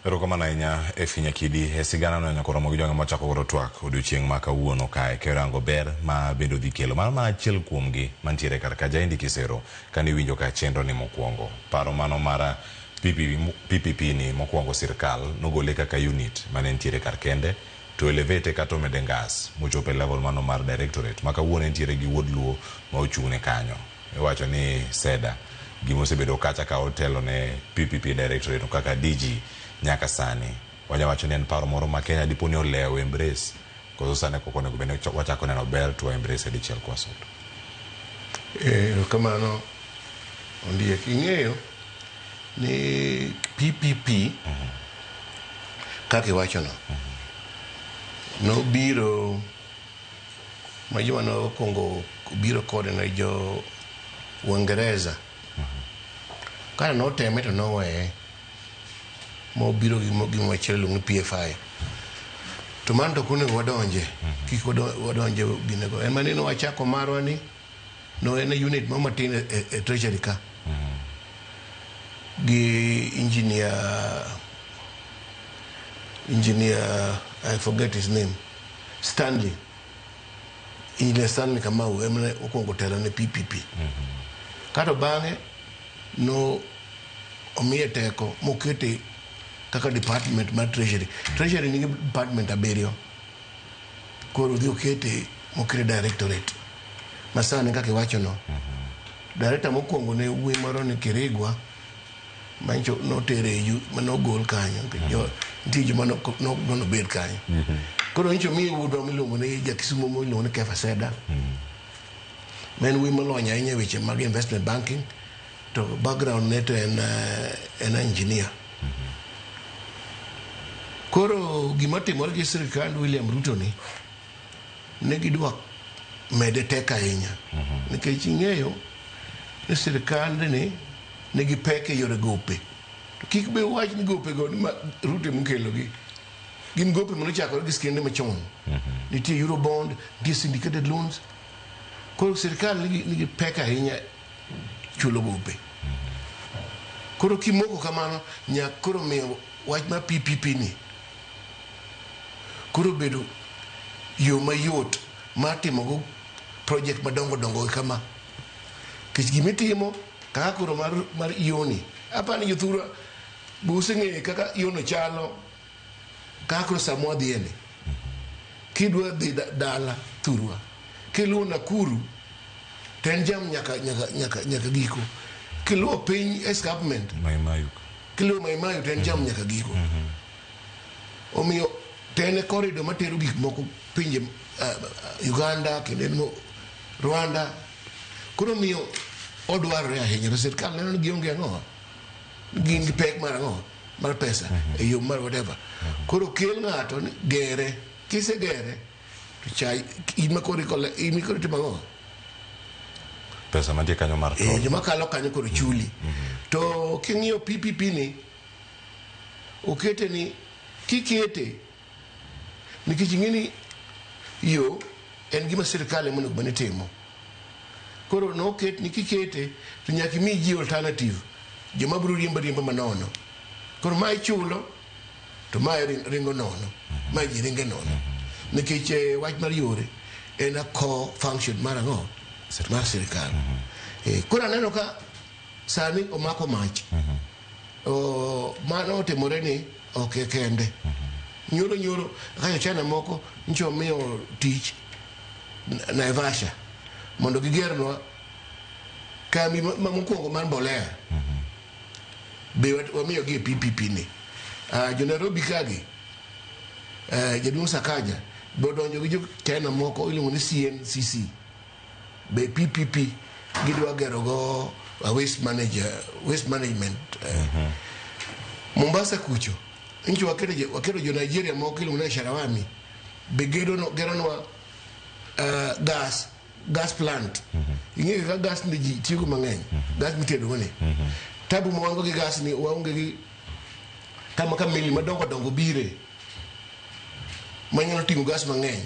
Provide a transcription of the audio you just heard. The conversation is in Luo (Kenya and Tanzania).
Erokamano ahinya Effie Nyakidi e sigana no nyaka romo gi jogo machako godo twak odiochieng' ma kawuono kae kirango ber ma bende odhi kelo. Mano mana achiel kuomgi mantiere kar ka Jaindi Kisero kane iwinjo ka chenro ni mokwongo. Paro mano mar PPP ni mokwongo sirkal nogole kaka unit mane nitiere kar kende to elevate kata omede ngas mochopo e level mano mar directorate ma kawuono entiere gi wuod Luo ma ochung'ne kanyo. Iwacho ni Seda gima osebedo kacha ka otelo ne PPP directorate kaka DG nyaka sani. Wanya wacho ni en paro moro ma Kenya dipo ni olewo embrace koso sani koko onego bed ni wachako neno ber to wa embrace dichiel kwasudo. Erokamano Ondiek. Ing'eyo ni PPP kaka iwachono nobiro ma joma nokwongo biro kode ne jo Uingereza. Kane noteme to noweye mobiro gi gima machielo iluongo ni PFI. To mano to ok onego wadonje, kik wadonje ginego. En mana ni wachako marwa ni no en unit mo matin e treasury ka. Gi engineer, I forget his name, Stanley. Engineer Stanley Kamau ema ne okwongo telo ne PPP. Kato bang'e no omiye teko mokete kaka department mar treasury. Treasury nigi department abiriyo. Koro odhi okete mokete directorate. Masani kaka iwacho no. Director mokwongo ne wuoyi moro ni Kirigwa mancho notere e manogol kanyo. Nitie joma nobed kanyo. Koro nyicho miye wuodwa miluongo ni jakisumo miluongo ni Kefa Seda. Ma en wuoyi molony ahinya e weche mag investment banking to background ne to en engineer. Koro gima timore gi sirkand William Ruto ni ne gidwa mede tek ahinya nikech ing'eyo ni sirkand ni nigi pek e yore gope. To kik be wach ni gope go ni ma Ruto emokelogi. Gin gope manochakore gi skende machon. Nitie Eurobond, nitie syndicated loans. Koro sirkal nigi pek ahinya chulo gope. Koro kimoko kamano, nyaka koro miyo wach mar PPP ni koro bedo yo mayot mar timogo project madongo dongo kama. Nikech gimitimo kaka koro mar yoni, apani jothurwa be useng'eyo kaka yono chalo kaka koro sama wadhiye ni. Kidwa dhi dala thurwa, kiluwo Nakuru to en jam nyaka giko. Kiluwo piny escarpment, Mai Mahiu. Kiluwo Mai Mahiu to en jam nyaka giko. Omiyo to en e corridor matero gik moko pinje Uganda kendo en Rwanda. Koro omiyo odwarore ahinya to sirkal neno ni gionge ang'o, gin gi pek mar ang'o, mar pesa e yo mar whatever. Koro kel ng'ato ni gere, kisegere to cha in ma koro in koro itimo ang'o? Pesa mantie kanyo mar toll. Joma kalo kanyo koro chuli. To king'iyo PPP ni okete ni kikete nikech ing'e ni yo en gima sirkal ema onego bed ni timo. Koro noket ni kikete to nyaka imi ji alternative joma biro riembo riembo manono. Koro ma ichulo to mae ringo nono, mae ji ringe nono. Nikech wach mar yore en a core function mar ang'o? Mar sirkal. Koro aneno ka sani omako mach. Mano otimore ni ok e kende. Nyoro nyoro kaka jo China moko nyicha omiyo tich Naivasha mondo gigernwa kambi ma mokwongo mar mbolea. Be wamiyogi e PPP ni. Jo Nairobi kagi, jaduong' Sakaja be odonjo gi jo China moko iluongo ni CNCC. Be PPP gidwa gero go waste management. Mombasa kucho nyicho waketo jo Nigeria moko iluongo ni Sharawami be geronwa gas plant. Ing'eyo kaka gas ni ji tiyogo mang'eny, gas mitedo go ni. Tabu ma wan go gi gas ni waonge gi kama ka meli madongo dongo bire manyalo ting'o gas mang'eny.